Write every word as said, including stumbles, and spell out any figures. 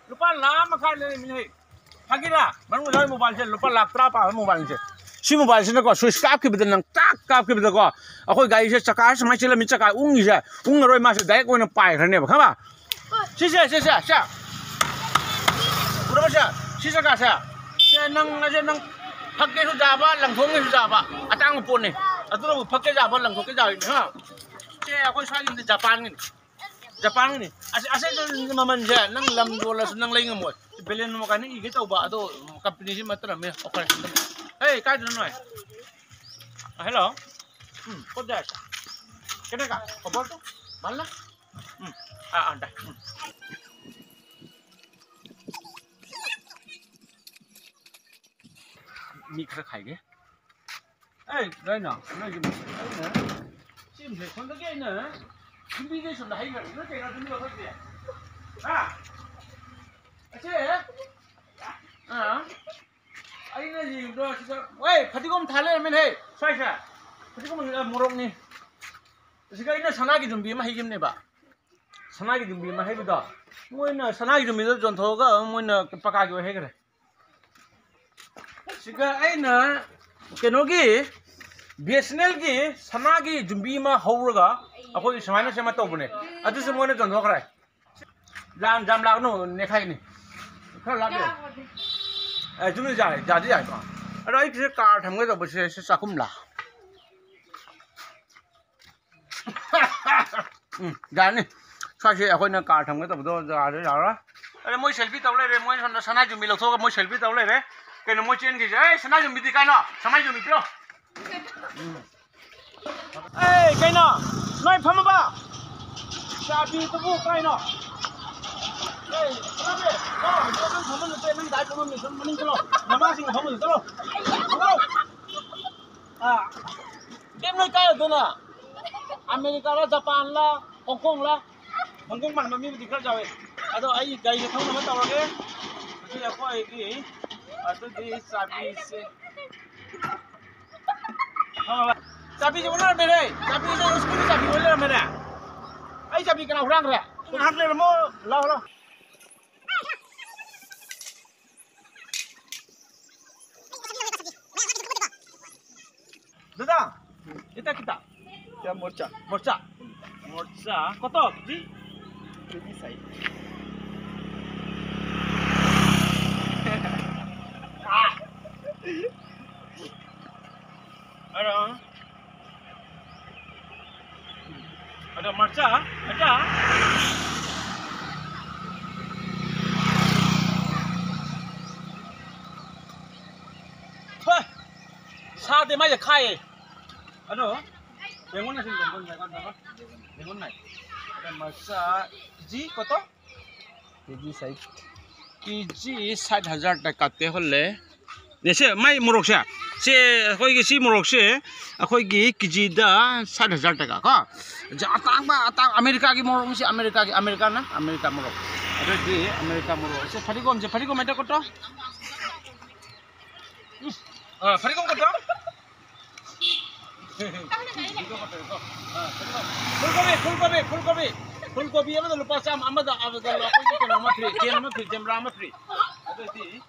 ꯂꯨꯄꯥ ꯂꯥꯈ ꯃꯈꯥꯏ ꯂꯩꯔꯝꯃꯤꯅꯦ꯫ ꯐꯥꯒꯤꯔꯥ? ꯃꯅꯨꯡꯗ ꯌꯥꯎꯔꯤ ꯃꯣꯕꯥꯏꯜꯁꯦ ꯂꯨꯄꯥ ꯂꯥꯈ ꯇꯔꯥ ꯄꯥꯕ ꯃꯣꯕꯥꯏꯜꯁꯦ꯫ ꯁꯤ ꯃꯣꯕꯥꯏꯜꯁꯤꯅꯀꯣ, ꯁ꯭ꯋꯤꯆ ꯀꯥꯞꯈꯤꯕꯗ, ꯅꯪ ꯇꯥꯛ ꯀꯥꯞꯈꯤꯕꯗꯀꯣ, ꯑꯩꯈꯣꯏ ꯒꯥꯔꯤꯁꯦ ꯆꯀꯥ ꯁꯨꯃꯥꯏꯅ ꯆꯦꯜꯂꯝꯃꯤ, ꯆꯀꯥ ꯎꯪꯉꯤꯁꯦ, ꯎꯪꯉꯔꯣꯏ, ꯃꯥꯁꯦ ꯗꯥꯏꯔꯦꯛ ꯑꯣꯏꯅ ꯄꯥꯏꯈ꯭ꯔꯅꯦꯕ, ꯈꯪꯉꯕ? ꯁꯤꯁꯦ, ꯁꯤꯁꯦ, ꯁꯦ꯫ ꯎꯔꯕ ꯁꯦ? ꯁꯤ ꯆꯀꯥꯁꯦ꯫ ꯁꯦ, ꯅꯪ, ꯑꯁꯦ ꯅꯪ ꯐꯛꯀꯦꯁꯨ ꯌꯥꯕ, ꯂꯪꯊꯣꯛꯀꯦꯁꯨ ꯌꯥꯕ, ꯑꯇꯥꯡꯕ ꯄꯣꯠꯅꯤ꯫ ꯑꯗꯨꯅꯕꯨ ꯐꯛꯀꯦ ꯌꯥꯕ, ꯂꯪꯊꯣꯛꯀꯦ ꯌꯥꯕꯅꯤ, ꯍꯥ? ꯁꯦ, ꯑꯩꯈꯣꯏ ꯁ꯭ꯋꯥꯏꯒꯤꯗꯤ ꯖꯄꯥꯟꯒꯤꯅꯤ꯫ ꯖꯄꯥꯟꯒꯤꯅꯤ꯫ ꯑꯁ, ꯑꯁꯦ ꯃꯃꯜꯁꯦ ꯅꯪ ꯂꯝ ꯌꯣꯜꯂꯁꯨ ꯅꯪ ꯂꯩ ꯉꯝꯃꯣꯏ꯫ ꯕꯦꯂꯦꯟ ꯀꯥꯏꯅ ꯏꯒꯦ ꯇꯧꯕ, ꯑꯗꯣ ꯀꯝꯄꯅꯤꯁꯤ ꯃꯠꯇꯔꯝꯃꯦ ꯑꯣꯐꯔ꯫ ꯍꯦ, ꯀꯥꯏꯗꯅꯣ ꯅꯣꯏ? ꯑ, ꯍꯦꯜꯂꯣ꯫ ꯎꯝ, ꯀꯣꯠ ꯖꯥꯏ? ꯀꯦꯅꯦ ꯀꯥ? ꯈꯕꯔ ꯇꯣ? ꯃꯥꯜꯂ? ꯎꯝ, ꯑꯥ, ꯑꯥ, ꯗꯥ꯫ ꯎꯝ꯫ ꯃꯤ ꯈꯔ ꯈꯥꯏꯒꯦ꯫ ꯑꯩ, ꯀꯩꯅꯣ, ꯅꯣꯏꯒꯤ ꯑꯩꯅ ꯁꯤ ꯏꯟꯐꯦꯛꯁꯟꯗꯒꯤ ꯑꯩꯅ ꯌꯨꯝꯕꯤꯗꯩ ꯁꯨꯝꯗ ꯍꯩꯈ꯭ꯔꯕꯅꯤ꯫ ꯅꯣꯏ ꯀꯩꯅꯣ ꯑꯗꯨꯝ ꯂꯧꯈꯠꯄꯤ? ꯍꯥ? ꯑꯁꯦ? ꯑꯥ? ꯑꯩꯅ ꯌꯦꯡꯕꯗꯣ ꯁꯤꯗ, ꯍꯣꯏ, ꯐꯗꯤꯒꯣꯝ ꯊꯥ ꯂꯩꯔꯝꯃꯦꯅꯦ, ꯁ꯭ꯋꯥꯏꯁꯦ꯫ ꯐꯗꯤꯒꯣꯝ, ꯑ, ꯃꯣꯔꯣꯛꯅꯤ꯫ ꯁꯤꯒ ꯑꯩꯅ ꯁꯅꯥꯒꯤ ꯌꯨꯝꯕꯤ ꯑꯃ ꯍꯩꯈꯤꯕꯅꯦꯕ꯫ ꯁꯅꯥꯒꯤ ꯌꯨꯝꯕꯤ ꯑꯃ ꯍꯩꯕꯗꯣ, ꯃꯣꯏꯅ ꯁꯅꯥꯒꯤ ꯌꯨꯝꯕꯤꯗꯣ ꯌꯣꯟꯊꯣꯛꯑꯒ ꯃꯣꯏꯅ ꯄꯀꯥꯒꯤ ꯑꯣꯏ ꯍꯩꯈ꯭ꯔꯦ꯫ ꯁꯤꯒ ꯑꯩꯅ ꯀꯩꯅꯣꯒꯤ, ꯕꯤ ꯑꯦꯁ ꯑꯦꯟ ꯑꯦꯜꯒꯤ ꯁꯅꯥꯒꯤ ꯌꯨꯝꯕꯤ ꯑꯃ ꯍꯧꯔꯒ ꯑꯩꯈꯣꯏꯒꯤ ꯁꯨꯃꯥꯏꯅ ꯁꯦꯝꯃ ꯇꯧꯕꯅꯦ, ꯑꯗꯨꯁꯨ ꯃꯣꯏꯅ ꯌꯣꯟꯊꯣꯛꯈ꯭ꯔꯦ꯫ ꯂꯥꯟ ꯌꯥꯝ ꯂꯥꯛꯀꯅꯨ, ꯅꯦꯈꯥꯏꯅꯤ꯫ ꯈꯔ ꯂꯥꯞꯄꯦ꯫ ꯑꯦ, ꯆꯨꯝꯅ ꯌꯥꯏ, ꯌꯥꯗꯤ ꯌꯥꯏꯀꯣ꯫ ꯑꯗꯣ ꯑꯩ ꯁꯤꯗ ꯀꯥꯔ ꯊꯝꯒꯦ ꯇꯧꯕ, ꯁꯤ, ꯁꯤ ꯆꯥꯛꯈꯨꯝꯂꯥ? ꯎꯝ, ꯌꯥꯅꯤ꯫ ꯁ꯭ꯋꯥꯏꯁꯦ ꯑꯩꯈꯣꯏꯅ ꯀꯥꯔ ꯊꯝꯒꯦ ꯇꯧꯕꯗꯣ ꯖꯒꯥꯗꯣ ꯌꯥꯔꯔꯣꯏ꯫ ꯑꯗ ꯃꯣꯏ ꯁꯦꯜꯐꯤ ꯇꯧ ꯂꯩꯔꯦ, ꯃꯣꯏ ꯁꯣꯝꯗ ꯁꯅꯥ ꯌꯨꯝꯕꯤ ꯂꯧꯊꯣꯛꯑꯒ ꯃꯣꯏ ꯁꯦꯜꯐꯤ ꯇꯧ ꯂꯩꯔꯦ꯫ ꯀꯩꯅꯣ ꯃꯣꯏ ꯆꯦꯟꯈꯤꯁꯦ? "ꯑꯦ, ꯁꯅꯥ ꯌꯨꯝꯕꯤꯗꯤ ꯀꯥꯏꯅꯣ? ꯁꯅꯥ ꯌꯨꯝꯕꯤ ꯄꯤꯔꯣ"꯫ ꯎꯝ꯫ ꯑꯦ, ꯀꯩꯅꯣ? ꯅꯣꯏ ꯐꯝꯃꯕ? ꯆꯥꯕꯤꯗꯨꯕꯨ ꯀꯥꯏꯅꯣ? ꯑꯦ, ꯐꯝꯃꯝꯃꯦ꯫ ꯅꯪ ꯐꯝꯐꯝ ꯅꯠꯇꯦ, ꯅꯪ ꯗꯥꯏ ꯐꯝꯐꯝꯅꯤ꯫ ꯁꯨꯝ ꯃꯅꯤꯡ ꯆꯠꯂꯣ꯫ ꯅꯃꯥꯁꯤꯡꯒ ꯐꯝꯐꯝꯗ ꯆꯠꯂꯣ꯫ ꯆꯠꯂꯣ꯫ ꯑꯥ, ꯕꯦꯝ, ꯅꯣꯏ ꯀꯥꯏ ꯌꯧꯗꯣꯏꯅꯣ? ꯑꯃꯦꯔꯤꯀꯥꯂ, ꯖꯄꯥꯟꯂ, ꯍꯣꯡꯀꯣꯡꯂ? ꯍꯣꯡꯀꯣꯡ ꯃꯥꯟꯕ ꯃꯤꯕꯨꯗꯤ ꯈꯔ ꯌꯥꯎꯋꯦ꯫ ꯑꯗꯣ ꯑꯩ ꯒꯥꯔꯤꯁꯦ ꯊꯧꯅꯕ ꯇꯧꯔꯒꯦ꯫ ꯁꯤ ꯑꯩꯈꯣꯏꯒꯤ, ꯑꯗꯨꯗꯤ ꯆꯥꯕꯤꯁꯦ꯫ ꯆꯥꯕꯤꯁꯦ ꯑꯣꯟꯅꯔꯝꯃꯦꯅꯦ꯫ ꯆꯥꯕꯤꯁꯦ ꯁ꯭ꯀꯨꯜꯒꯤ ꯆꯥꯕꯤ ꯑꯣꯏ ꯂꯩꯔꯝꯃꯦꯅꯦ꯫ ꯑꯩ ꯆꯥꯕꯤ ꯀꯅꯥ ꯍꯨꯔꯥꯟꯈ꯭ꯔꯦ? ꯉꯥꯏꯍꯥꯛ ꯂꯩꯔꯝꯃꯣ꯫ ꯂꯥꯎ, ꯂꯥꯎ꯫ মৰিচা। মৰিচা। মৰিচা কত কেজি? কেজি চাৰি। আৰু, আৰু মৰিচা, আচ্ছা। থৈ, চাহ দে, মই খাই। আৰু বেঙুন আছিল, বেঙুন, বেঙুন, বেঙুন। বেঙুন নাই। আৰু মৰিচা কেজি কত? কেজি ষাট। কেজি ষাট হাজাৰ টকাতে হ'লে। ꯅꯦꯁꯦ, ꯃꯥꯏ ꯃꯣꯔꯣꯛꯁꯦ꯫ ꯁꯦ, ꯑꯩꯈꯣꯏꯒꯤ ꯁꯤ ꯃꯣꯔꯣꯛꯁꯦ, ꯑꯩꯈꯣꯏꯒꯤ ꯀꯦꯖꯤꯗ ꯁꯥꯏꯠ ꯍꯖꯥꯔ ꯇꯀꯥ ꯀꯣ꯫ ꯖ-, ꯑꯇꯥꯡꯕ, ꯑꯇꯥꯡ-, ꯑꯃꯦꯔꯤꯀꯥꯒꯤ ꯃꯣꯔꯣꯛꯅꯤ ꯁꯤ, ꯑꯃꯦꯔꯤꯀꯥꯒꯤ, ꯑꯃꯦꯔꯤꯀꯥꯅ, ꯑꯃꯦꯔꯤꯀꯥ ꯃꯣꯔꯣꯛ꯫ ꯑꯗꯨꯗꯤ ꯑꯃꯦꯔꯤꯀꯥ ꯃꯣꯔꯣꯛ꯫ ꯁꯦ, ꯐꯗꯤꯒꯣꯝꯁꯦ, ꯐꯗꯤꯒꯣꯝ ꯍꯦꯛꯇ ꯀꯣꯠꯇꯣ꯫ ꯎꯝ, ꯑ, ꯐꯗꯤꯒꯣꯝ ꯀꯣꯠꯇꯣ꯫ ꯐꯨꯜꯀꯣꯕꯤ, ꯐꯨꯜꯀꯣꯕꯤ, ꯐꯨꯜꯀꯣꯕꯤ꯫ ꯐꯨꯜꯀꯣꯕꯤ ꯑꯃꯗ ꯂꯨꯄꯥ ꯆꯥꯝꯃ, ꯑꯃꯗ, ꯑꯃꯗ ꯑꯩꯈꯣꯏꯒꯤ ꯀꯩꯅꯣ ꯑꯃ free, ꯆꯦꯡ ꯑꯃ free, ꯆꯦꯡꯕ꯭ꯔꯥ ꯑꯃ free꯫ ꯑꯗꯨꯗꯤ